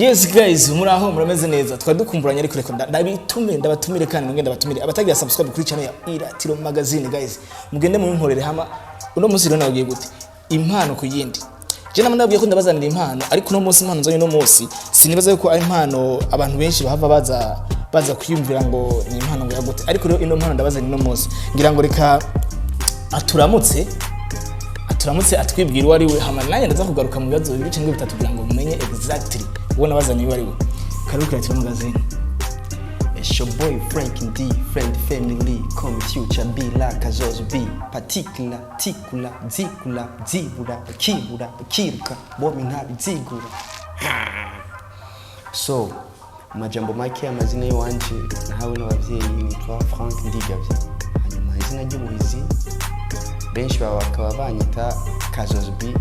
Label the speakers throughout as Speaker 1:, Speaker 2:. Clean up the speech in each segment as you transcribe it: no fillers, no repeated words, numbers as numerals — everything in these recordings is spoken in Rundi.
Speaker 1: Yes guys, muraho, murameze neza? Twari dukumburanye, ariko reka ndabitume, ndabatumire kandi mugende ndabatumire abatagira subscribe kuri channel ya Iratiro Magazine. Guys, mugende mubinkorere. Hama uno munsi rero nabwiye gute? Impano ku yindi. Je namwe ndabwiye ko ndabazanira impano, ariko uno munsi impano nzanye uno munsi sinibaza yuko ari impano abantu benshi bahava baza kwiyumvira ngo ni impano ngo yagute. Ariko rero ino mpano ndabazanira uno munsi, ngira ngo reka aturamutse, atwibwira uwo ari we, hama nanjye ndaza kugaruka mu bibazo bibiri cyangwa bitatu kugira ngo mumenye exactly uwo nabazaniye uwo ari we. Karibu kuri Iratiro Magazine.
Speaker 2: It's your boy Frank D, friend family, come future B like Azoz B, particular, tikula, zikula, zibura, kibura, kiruka, bomi ntabizigura. So, amajambo make, amazina y'iwanje nahawe n'abavyeyi nitwa Frank Ndigavye. Hanyuma izina ry'ubuhizi benshi baba bakaba banyita Kazoz B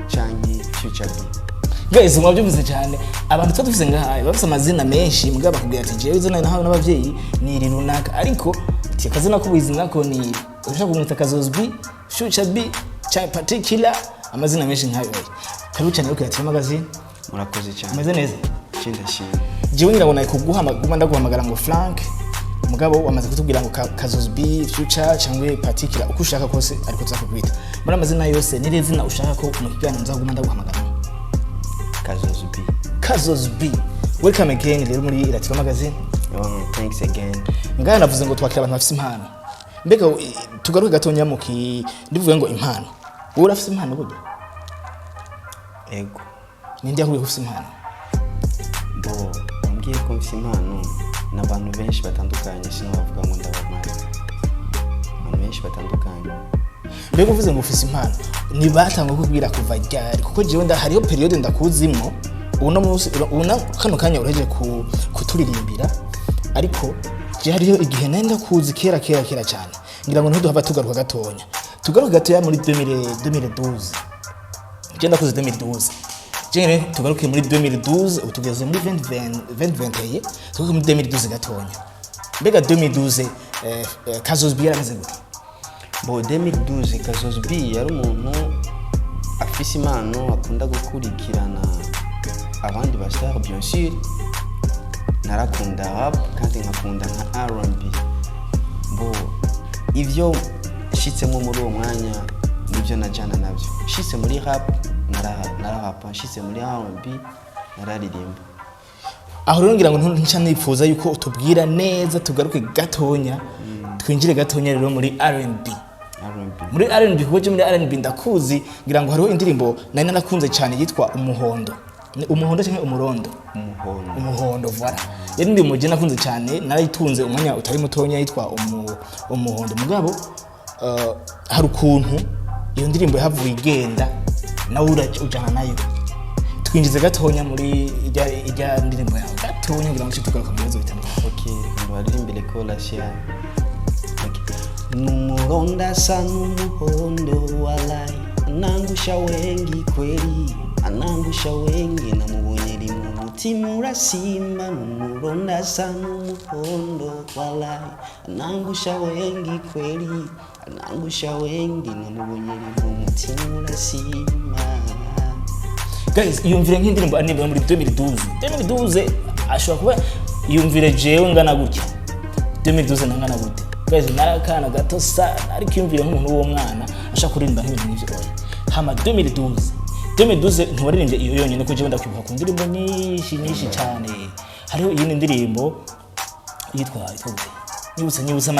Speaker 2: canke Future B.
Speaker 1: Guys, mwabyumvise cyane. Abantu tuba dufise ngaha bafise amazina menshi, mugabo bakubwira ati: "Jewe izina nahawe n'abavyeyi ni iri runaka," ariko ati akazina k'ubuhizi nako ni ushaka kumwita Kazoz B, Future B canke particular, amazina menshi nkayo. Oya, karibu cyane kuri Iratiro Magazine.
Speaker 2: Murakoze cyane.
Speaker 1: Umeze neza?
Speaker 2: Ndashima.
Speaker 1: Jewe ngira ngo nawe kuguhamagara, ndaguhamagara ngo Frank, mugabo wamaze kutubwira ngo Kazoz B, Future cyangwa particular, uko ushaka kose, ariko tuzakukwita muri amazina yose. Ni zina ushaka ko mu kiganiro nzaguma ndaguhamagara?
Speaker 2: Kazoz B.
Speaker 1: Kazoz B, welcome again rero muri Iratiro Magazine.
Speaker 2: Oh, thanks again.
Speaker 1: Ngaha navuze ngo twakira abantu bafise impano. Mbega tugaruke gatonya mu ki ndivuge ngo impano, wowe urafise impano burya?
Speaker 2: Ego.
Speaker 1: Ninde yakubwiye ko ufise impano?
Speaker 2: Bo wambwiye ko mfise impano n'abantu benshi batandukanye, sinabavuga ngo ndabamara, abantu benshi batandukanye.
Speaker 1: Mbega uvuze ngo ufise impano, ni batanga kukubwira kuva ryari? Kuko jewe hariho période ndakuzimwo. Uno munsi, ubu kano kanya urahejeje kuturirimbira, ariko je hariho igihe nari ndakuzi kera kera kera cyane. Ngira ngo ntiduhava tugaruka gatonya, tugaruka gatoya muri 2000 2012. Je ndakuze 2012. Je rero tugaruke muri 2012, ubu tugeze muri 2020, 2021, tugaruke muri 2012 gatonya. Mbega 2012 Kazoz B yarameze gute?
Speaker 2: Bo 2012 Kazoz B yari umuntu afise impano, akunda gukurikirana abandi ba star. Bien sûr narakunda rap kandi nkakunda nka R&B. Bo ivyo nshitsemo muri uwo mwanya nibyo najana nabyo. Nshitse muri rap nararapa, nshitse muri R&B nararirimba.
Speaker 1: Aho rero ngira ngo ntica nifuza yuko utubwira neza, tugaruke gatonya, twinjire gatonya rero muri R&B.
Speaker 2: R&B.
Speaker 1: Muri R&B, kuko je muri R&B ndakuzi, ngira ngo hariho indirimbo nari narakunze cyane yitwa Umuhondo. Ni Umuhondo cyangwa Umurondo?
Speaker 2: Umuhondo.
Speaker 1: Umuhondo, voilà. Yari indirimbo je nakunze cyane, narayitunze umwanya utari mutonya, yitwa Umuhondo. Mugabo hari ukuntu iyo ndirimbo yahavuye igenda, nawe ujana nayo. Twinjize gatonya muri ijya ndirimbo yawe gatonya, kugira ngo tuce tugaruka mu bibazo bitandukanye.
Speaker 2: Ok, reka mbaririmbire chorus yayo. Okay. Numuronda sana umuhondo, walai anangusha wengi, kweli anangusha wengi, namubonye rimwe umutima urasimba. Numuronda sana umuhondo, walai anangusha wengi, kweli anangusha wengi, namubonye rimwe umutima urasimba.
Speaker 1: Guys, iyumvire nk'indirimbo aririmba muri 2012. 2012 ashobora kuba, iyumvire jewe ngana gutya, 2012 nangana gute? Guys, nari akana gato sana, ariko iyumvire nk'umuntu w'uwo mwana ashaka kuririmba nk'ibintu nk'ivyo. Oya, hama 2012, 2012 ntiwaririmbye iyo yonyine, ko jewe ndakwibuka ku ndirimbo nyinshi nyinshi cyane. Hariho iyindi ndirimbo yitwa gute? Nyibutse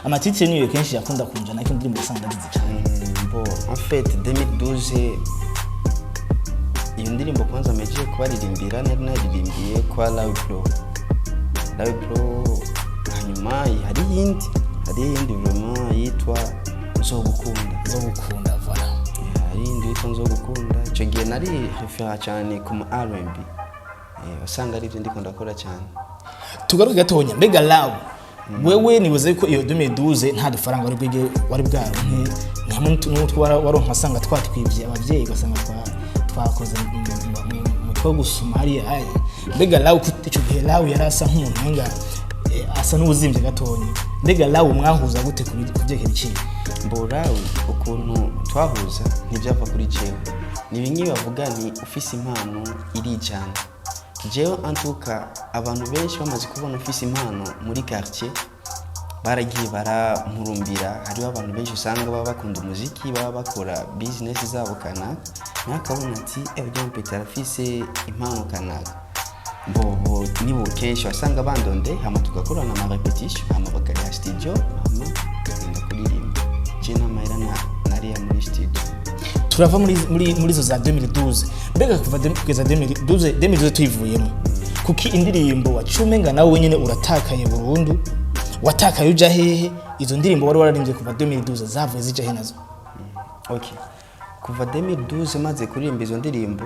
Speaker 1: ama titre niyo kenshi yakunda kunjana, ariko indirimbo usanga ndazizi cyane.
Speaker 2: Bon, en fait 2012 iyo ndirimbo kwanza mejeje kubaririmbira, nari naririmbiye kwa Live Pro, Live Pro. Hanyuma hari iyindi vraiment yitwa Nzogukunda.
Speaker 1: Zo gukunda, voilà.
Speaker 2: Yeah, hari iyindi yitwa Nzogukunda. Icyo gihe nari référa cyane ku ma R&B, wasanga ari ibyo ndiko ndakora cyane.
Speaker 1: Tugaruke gatonya. Mbega lawe wewe, nibuze yuko iyo 2012 nta dufaranga wari bwige, wari bwaronke, ni hamwe n'utwo waronka wasanga twatwivye abavyeyi, ugasanga twakoze mu two gusuma hariya haye. Mbega lawe, ko ico gihe lawe yari asa nk'umuntu umenga asa n'uwuzimvye gatonya, mbega lawe mwahuza gute ku vyerekeye ibiciro?
Speaker 2: Mburawe ukuntu twahuza ntibyava kuri jewe, ni bimwe bavuga ni ufise impano irijana. Jewe antuka, abantu benshi bamaze kubona ufise impano muri quartier, baragiye barampurumbira. Hariho abantu benshi usanga baba bakunda umuziki, baba bakora business zabo kanaka, nawe akabona ati: "Eh, ujya mupeta arafise impano kanaka." Bobo nibo kenshi wasanga bandonde, hama tugakorana ama répétition, hama bakariha studio, hama tukagenda kuririmba. Je n'amahera nariya muri studio.
Speaker 1: Turava muri izo za 2012. Mbega kuva kugeza 2012, 2012 tuyivuyemo, kuki indirimbo wacumenga nawe wenyine uratakaye burundu? Watakaye uja hehe? Izo ndirimbo wari wararimbye kuva 2012 zavuye zija he nazo?
Speaker 2: Okay, kuva 2012 maze kuririmba izo ndirimbo,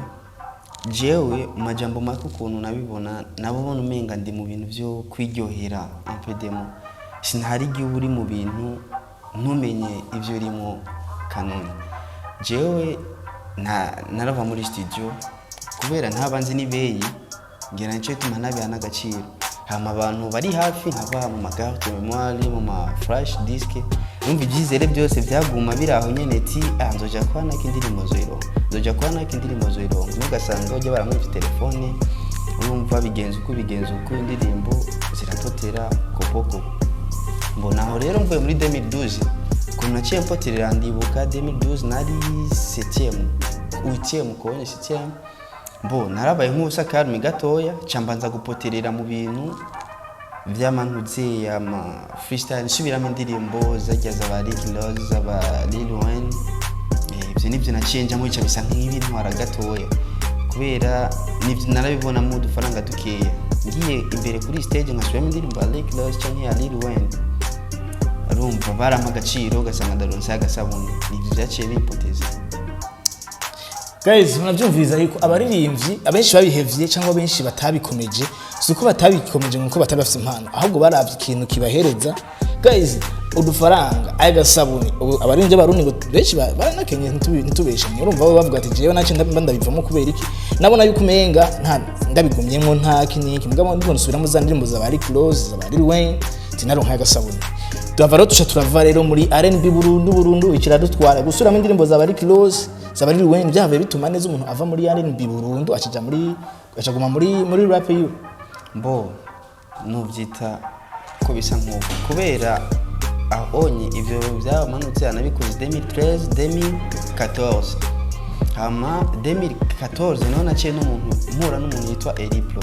Speaker 2: jewe mu majambo make ukuntu nabibona, nabona umenga ndi mu bintu byo kwiryohera un peu demo. Sinahari igihe uba uri mu bintu ntumenye ibyo urimo kanoni. Jewe narava muri studio, kubera ntaba nzi n'ibeyi, ngira nico gituma ntabiha n'agaciro. Hama abantu bari hafi nkava mu ma carte mémoire, mu ma flash disk, numva ibyizere byose byaguma biri aho nyene, ti: "Ah, nzoja kwa naka, indirimbo nzoyironka, nzoja kwa naka, indirimbo nzoyironka." Nugasanga ujya baramwivye telefone, urumva bigenza uko bigenza uko, indirimbo zirapotera kopoko. Mbona aho rero mvuye muri 2012, ukuntu naciye mpoterera, ndibuka 2012 nari 7e, 8e, konye 7e. Mbo narabaye nk'ubusa calme gatoya, ca mbanza gupoterera mu bintu vy'amantuze, ama freestyle, nsubiramo indirimbo zajya zaba Rick Ross, zaba Lil Wayne. Ivyo nivyo naciye njamwo, bica bisa nk'ibintwara gatoya, kubera nivyo narabibonamo udufaranga dukeya. Ngiye imbere kuri stage nkasubiramo indirimbo ya Rick Ross canke ya Lil Wayne, urumva barampa agaciro, ugasanga ndaronse agasabune. Nivyo vyaciye bimpoteza.
Speaker 1: Guys, murabyumviriza yuko abaririmbyi abenshi babihevye cyangwa benshi batabikomeje, si uko batabikomeje nkuko batari bafite impano, ahubwo baravye ikintu kibahereza, guys, udufaranga, agasabuni. Ubu abaririmbyi b'Abarundi ngo benshi baranakenye, ntitubeshanye. Urumva bo bavuga ati: "Jewe nace mba ndabivamo kubera iki? Nabona yuko umenga nta ndabigumyemwo, nta kiniki." Mugabo ndiko nsubiramo za ndirimbo za ba Rick Ross, za ba Lil Wayne, tinaronka agasabuni. Turava rero, tuca turava rero muri R&B burundu burundu, ikira dutwara gusubiramo indirimbo za ba Rick Ross, za ba Lil Wayne. Byavuye bituma neza umuntu ava muri R&B burundu, akija muri, acaguma muri rap yiwe.
Speaker 2: Mbo nubyita ko bisa nk'uko, kubera ahonye ivyo byamanutse anabikoze 2013, 2014. Hama 2014 niho naciye n'umuntu mpura n'umuntu yitwa Eriplo.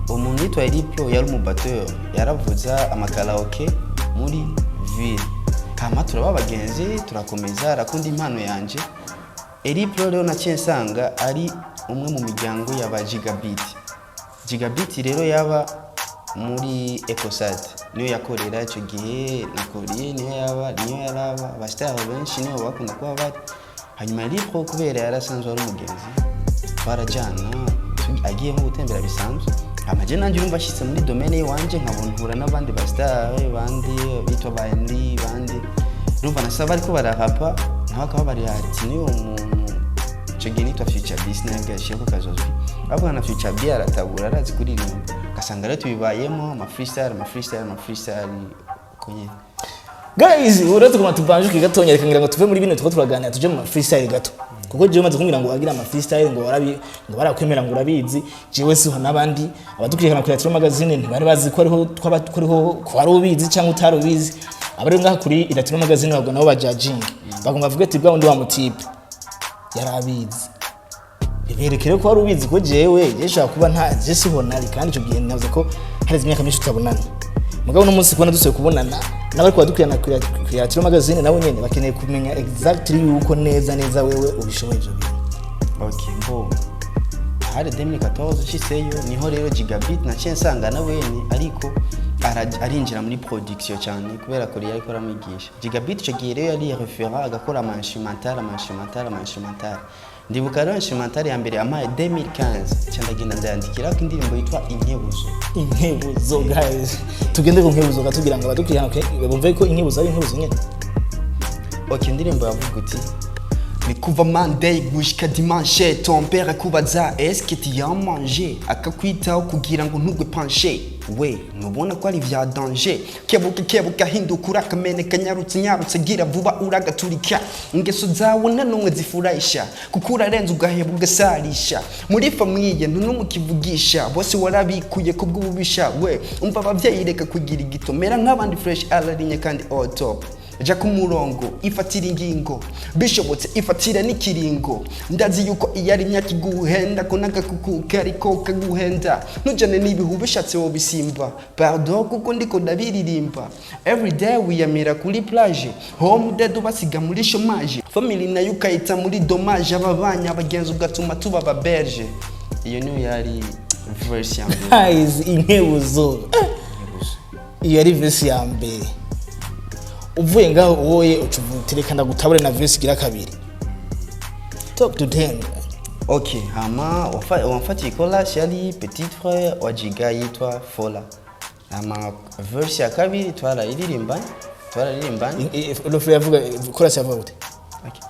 Speaker 2: Uwo muntu yitwa Eriplo yari umubatteur, yaravuza amakaraoke muri ville. Hama turaba abagenzi, turakomeza, arakunda impano yanje. Eriplo rero naciye nsanga ari umwe mu miryango y'aba Gigabit. Gigabit rero yaba muri Ecosat, niyo yakorera icyo gihe, na Koriye niyo yaba, niyo yaraba. Abasitari benshi niyo bakunda kuba bari. Hanyuma Eripro, kubera yarasanzwe ari umugenzi, twarajyana, agiye nko gutembera bisanzwe. Hama je nanjye urumva ashyitse muri domaine y'iwanje, nkabona mpura n'abandi basitari bandi bitwa ba Henry bandi, urumva nasaba bariko bararapa, nawe akaba bari ati niyo muntu icyo gihe nitwa Future B, sinabwo yashyirako Kazozwi, bavuga na Future B aratabura, arazi kuririmba. Ugasanga rero tubibayemo ama freestyle, ama freestyle, ama freestyle, uko nyene.
Speaker 1: Guys, uretse kuma tubanjuke gatonya, reka ngira ngo tuve muri bino tuko turaganira, tuje mu ma freestyle gato, kuko jewe maze kumbwira ngo wagira ama freestyle, ngo warabi, ngo barakwemera, ngo urabizi. Jewe siho n'abandi abadukurikirana kuri Iratiro Magazine ntibari bazi ko ariho twaba, ko ariho, ko wari ubizi cyangwa utari ubizi. Abari ngaha kuri Iratiro Magazine bagwa nabo bajajinga, bagomba bavuge ati: "Bwa wundi wa mutipe yarabizi." Biberekere ko wari ubizi, ko jewe nshobora kuba nta je siho nari, kandi icyo gihe navuze ko hari imyaka myinshi tutabonana. Mugabo uno munsi kubona dusuye kubonana n'abari kubadukurikirana kuri Iratiro Magazine, nabo nyene bakeneye kumenya exactly yuko neza neza wewe ubishoboye ivyo bintu.
Speaker 2: Okay, mbo hari 2014 nshitseyo, niho rero Gigabit naciye nsanga na wene ariko arinjira muri production cyane, kubera ko yariko aramwigisha. Gigabit ico gihe rero yari référent, agakora ama instrumental, ama instrumental, ama instrumental. Ndibuka rero instrumental ya mbere amaye 2015, ca ndagenda ndayandikirako indirimbo yitwa Inkebuzo.
Speaker 1: Inkebuzo. Guys, tugende ku nkebuzo katubwira ngo abadukurikirana bumve ko inkebuzo ari inkebuzo nyene.
Speaker 2: Ok, indirimbo yavuga uti: "Ni kuva Monday gushika dimanche, ton père akubaza: 'Est-ce que tu as mangé?' Akakwitaho kugira ngo ntugwe penché." We ntubona ko ari vya danger? Kebuka, kebuka, hinduka, urakameneka, nyarutse, nyarutse, gira vuba uragaturika. Ingeso zawe nta n'umwe zifurahisha, kuko urarenze ugaheba ugasarisha. Muri famille ntunumukivugisha, bose warabikuye kubw'ububisha. We umva abavyeyi, reka kugira igitomera nk'abandi. Fresh ararinye kandi all top. Ja ku murongo, ifatira ingingo, bishobotse ifatira n'ikiringo. Ndazi yuko iyo ari imyaka iguhenda, ko n'agakuku kariko kaguhenda. Ntujane n'ibihu, bishatse wobisimba. Pardon, kuko ndiko ndabiririmba. Everyday wiyamira kuri plage, home dead ubasiga muri chômage, family nayo ukayita muri dommage, ababanya abagenzi ugatuma tuba ababerge. Iyo niyo yari verse ya mbere.
Speaker 1: Guys, inkebuzo, iyo yari verse ya mbere. Uvuye ngaho woye uca uvuga uti: "Reka ndagutabure na verse igira kabiri." Talk to them.
Speaker 2: Ok, hama wamfatiye chorus yari petit frère wa Jiga yitwa Fola. Hama verse ya kabiri twarayiririmba, twararirimbanye.
Speaker 1: Refrain yavuga, chorus yavuga gute?
Speaker 2: Okay.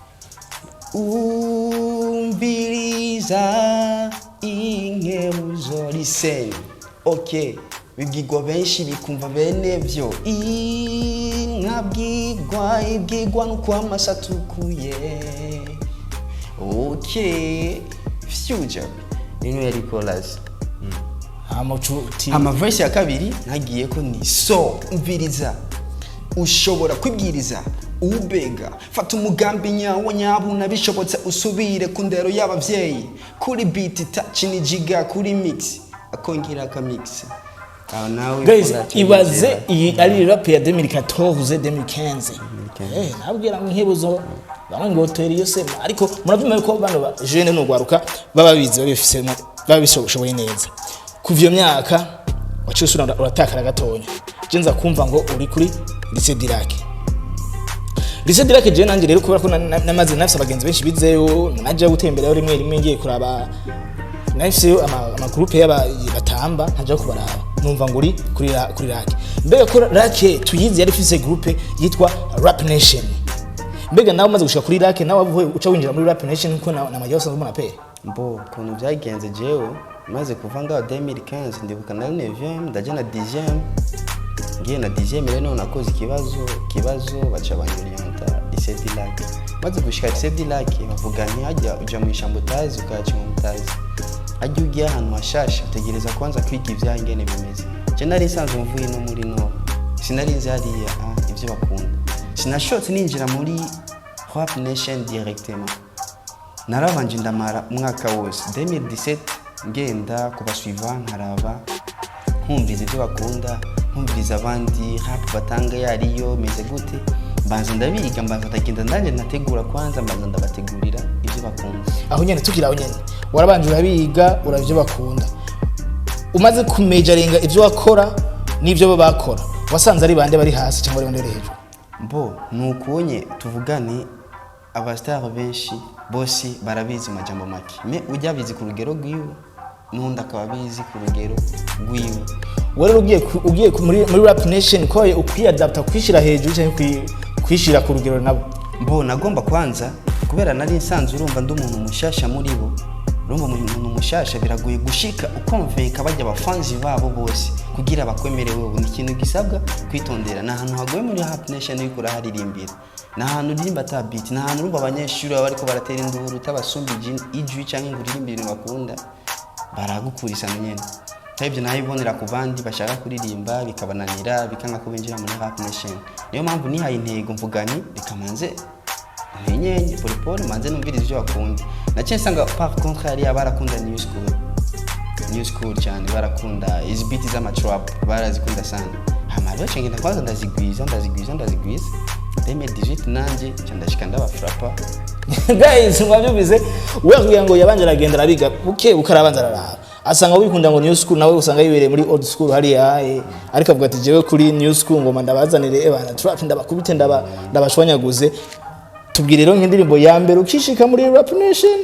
Speaker 2: Umviriza inkebuzo, listen. Ok, bibwirwa benshi bikumva bene byo. Inka bwigwa ibwigwa nuko amaso atukuye. Ok, future ino yari chorus.
Speaker 1: Hama uca uti
Speaker 2: Hama verse ya kabiri nagiye ko ni so: umviriza, ushobora kwibwiriza ubega, fata umugambi nyawo nyabuna, bishobotse usubire ku ndero y'abavyeyi. Kuri beat touch ni Jiga, kuri mix akongera akamix aho nawe.
Speaker 1: Guys,
Speaker 2: Fola
Speaker 1: ibaze
Speaker 2: tuyinjira.
Speaker 1: iyi ari rap ya 2014, 2015. Nabwira ngo inkebuzo, bamwe ngo tera iyo sema, ariko muravyumva yuko bano ba jeune n'ugwaruka baba bizi, babifisemo, baba bishoboye neza. Kuva iyo myaka waciye usubira uratakara gatonya. Je nza kumva ngo uri kuri lycée du Lac. Lycée du Lac, je nanje rero kubera ko namaze nafise abagenzi benshi bizeyo, naje gutemberayo rimwe rimwe, ngiye kuraba, nafise ama groupe y'aba batamba, nkaja kubaraba, numva ngo uri kuri Lac. Mbega ko Lac tuyizi yari ifise groupe yitwa Rap Nation, mbega nawe umaze gushika kuri Lac, nawe wavuye uca winjira muri Rap Nation, kuko na majya usanzwe umuntu apera?
Speaker 2: Mbo ukuntu byagenze, jewe maze kuva ngaho 2015, ndibuka nari 9e, ndaja na 10e. Ngiye na 10e rero niho nakoze ikibazo, baca banyorienta lycée du Lac. Maze gushika lycée du Lac, bavuga ntihajya uja mu ishambo utazi, ukahaca mu mutazi. Hajya ugiye ahantu hashasha, utegereza kwanza kwiga ivyaho ingene bimeze. Je nari nsanzwe mvuye no muri no sinari nzi hariya ivyo bakunda. Sinashotse ninjira muri Rap Nation directement. Narabanje ndamara umwaka wose 2017 ngenda kubasuiva, nkaraba, nkumviriza ibyo bakunda, nkumviriza abandi rap batanga yariyo meze gute. Mbanza ndabiga, mbanza ndagenda ndanje nategura kwanza, mbanza ndabategurira ibyo bakunda.
Speaker 1: Aho nyene tukiri aho nyene, warabanje urabiga, uravyo bakunda. Umaze kumejarenga ivyo wakora n'ivyo bo bakora, wasanze ari bande bari hasi cyangwa ari bande bari hejuru?
Speaker 2: Mbo nukunye tuvugane, abastar benshi bose barabizi mu majambo make, mais ujya abizi ku rugero rwiwe, n'undi akaba abizi ku rugero rwiwe.
Speaker 1: Wowe rero ugiye muri Rap Nation, ko ukwiyadapta, kwishira hejuru cyangwa kwishira ku rugero nabo?
Speaker 2: Mbo nagomba kwanza, kubera nari nsanzwe, urumva, ndi umuntu mushasha muri bo. Urumva umuntu mushasha biragoye gushika ukonveka bajya abafanzi babo bose kugira bakwemere wewe. Ni ikintu gisabwa kwitondera. Ni ahantu hagoye muri Rap Nation uriko uraharirimbira. Ni ahantu uririmba ata beat, ni ahantu urumva abanyeshuri baba bariko baratera induru, utabasumbije ijwi canke ngo uririmbe ibintu bakunda, baragukurisana nyene. Ibyo nabibonera ku bandi bashaka kuririmba bikabananira, bikanga ko binjira muri Rap Nation. Niyo mpamvu nihaye intego, mvuga nti: "Reka manze ntenyenye pole pole, manze numvirize ibyo bakunda." Naciye nsanga par contre hariya barakunda new school, new school cyane. Barakunda izi beat z'amatrap, barazikunda sana. Hama rero nca ngenda kwanza ndazigwiza, ndazigwiza, ndazigwiza. 2018 nanje nca ndashika ndabafrapa.
Speaker 1: Guys, mwabyumvise, we kugira ngo yabanje aragenda arabiga buke buke, arabanza araraba, asanga wikunda ngo new school, nawe usanga yibereye muri old school hariya, ariko avuga ati: "Jewe kuri new school ngoma ndabazanire bana trap, ndabakubite, ndabashwanyaguze." Tubwire rero nk'indirimbo ya mbere ukishika muri Rap Nation.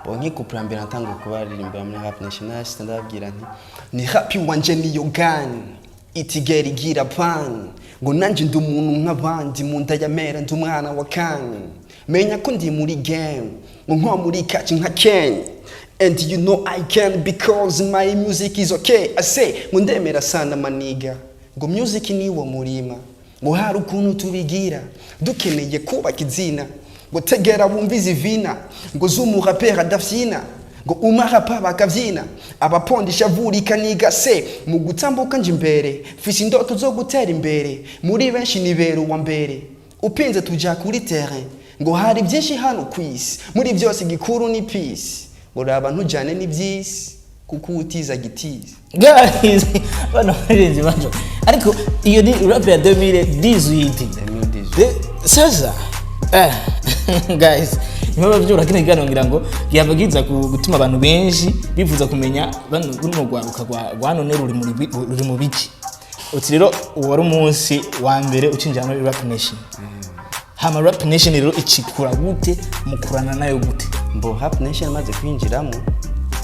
Speaker 2: Bo nkikupura mbere natanguye kubaririmbira muri Rap Nation, nahise ndababwira nti: "Ni rap wanje niyo gani itigera igira pan, ngo nanje ndi umuntu nk'abandi, mu nda ya mera ndi umwana wa kani, menya ko ndi muri game, ngo nko muri kaci nka Kenya." And you know I can because my music is okay. I say ngo ndemera sana maniga, ngo music ni wo murima, ngo hari ukuntu tubigira, dukeneye kubaka izina, ngo tegera wumvize ivina, ngo z'umuraperi adafyina, ngo umarapa bakavyina, abapondisha vurika se mu gutambuka nje imbere, mfise indoto zo gutera imbere, muri benshi nibera uwa mbere, upinze tuja kuri terrain, ngo hari byinshi hano kwisi, muri byose igikuru ni peace, ngo raba ntujane n'ibyisi kuko utiza gitiza.
Speaker 1: Guys, bano baririmbyi bacu, ariko iyo ni rap ya 2018.
Speaker 2: 2018.
Speaker 1: Sasa guys, niba bavyura kino kiganiro ngira ngo gihava gutuma abantu benshi bifuza kumenya bano runo rwaruka rwa none ruri mu biki. Uti rero uwo wari umunsi wa mbere ucinjira muri Rap Nation. Hama Rap Nation rero icikura gute, mukurana nayo gute?
Speaker 2: Mbo Rap Nation maze kwinjiramo,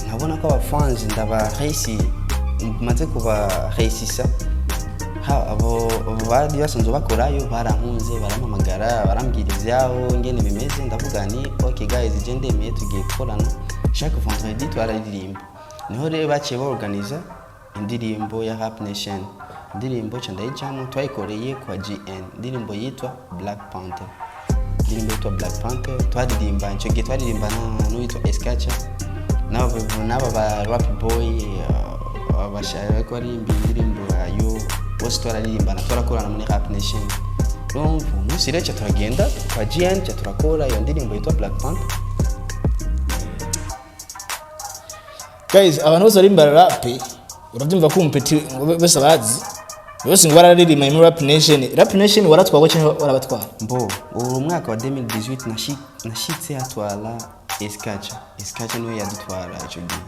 Speaker 2: nkabona ko abafanzi ndabaresi, maze kubaresisa ha, abo bari basanzwe bakorayo barankunze, barampamagara, barambwira ivyabo ngene bimeze. Ndavuga ni okay guys, je ndemeye, tugiye gukorana. Chaque vendredi twararirimba. Niho rero baciye baorganiza indirimbo ya Rap Nation, indirimbo ca ndayijamwo, twayikoreye kwa GN, indirimbo yitwa Black Panther. Indirimbo yitwa Black Panther twaririmba icyo gihe, twaririmba n'uwitwa Escacha n'aba ba rap boy, bashaka baririmba indirimbo yayo bose, twararirimbana, twarakorana muri Rap Nation. Urumva umunsi rero ca turagenda kwa GN, ca turakora iyo ndirimbo yitwa Black Panther.
Speaker 1: Guys, abantu bose baririmba rap, urabyumva ko umupeti bose abazi bose ngo bararirimba muri Rap Nation. Rap Nation waratwagwa cyangwa warabatwara?
Speaker 2: Mbo uwo mwaka wa 2018 nashitse hatwara Escacha. Escacha niwe yadutwara ico gihe,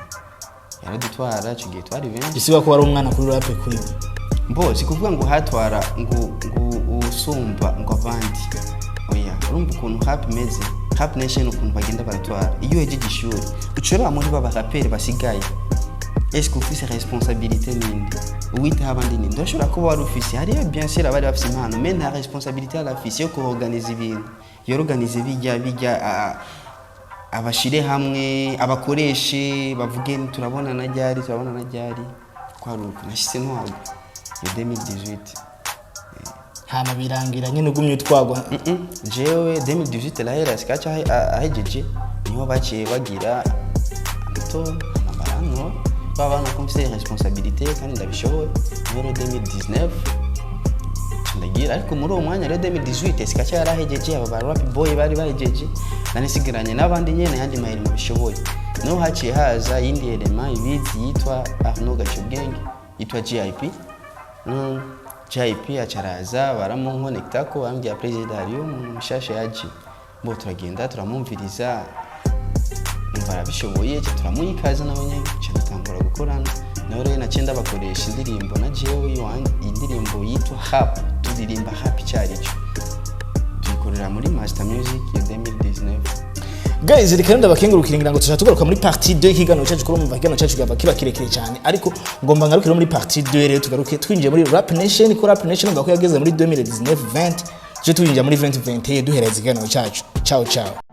Speaker 2: yaradutwara ico gihe, twari benshi.
Speaker 1: Gisiba ko wari umwana kuri rap kuri we.
Speaker 2: Mbo si kuvuga ngo hatwara ngo usumba ngo abandi, oya. Urumva ukuntu rap imeze, Rap Nation ukuntu bagenda baratwara, iyo uhejeje ishuri ucora muri ba baraperi basigaye, est-ce que ufise responsabilité ninde, uwitaho abandi ninde? Urashobora kuba wari ufise, hariyo bien sûr abari bafise impano, mais nta responsabilité yari afise yo kuorganiza ibintu, yorganize bijya abashire hamwe, abakoreshe, bavuge turabona na ryari, turabona na ryari. Kwari uko nashyize ntwagwa iyo 2018.
Speaker 1: Hama birangira nyine ugumye utwagwa?
Speaker 2: Jewe 2018 lahera Skacha ahejeje, niho baciye bagira amatora, hama barantora, babona ko mfise responsabilité kandi ndabishoboye. Niho rero 2019 ndagira, ariko muri uwo mwanya rero 2018 Skacha yarahejeje, aba ba rap boy bari bahejeje, nari nsigaranye n'abandi nyene yandi maheri mu bishoboye. Niho haciye haza yindi elema ibizi yitwa Arnaud Gacubwenge, yitwa GIP. GIP acaraza, baramunkonekta ko bambwira president hariyo umuntu mushasha yaje. Bo turagenda turamwumviriza, numva arabishoboye, ca turamuha ikaze nawe nyene, ca dutangura gukorana nawe. Rero naciye ndabakoresha indirimbo na jewe iwanje, indirimbo yitwa rap, turirimba rap icarico, tuyikorera muri Master Music ya 2019.
Speaker 1: Guys, reka ndabakengurukire, ngira ngo tuja tugaruka muri partie 2 y'ikiganiro cyacu, kuko mumva ikiganiro cyacu kiba kirekire cyane, ariko ngomba ngarukire muri partie 2. Rero tugaruke twinjiye muri Rap Nation, ko Rap Nation ngo ko yageze muri 2019 20, tuje twinjira muri 2021 duhereza ikiganiro cyacu. Ciao ciao.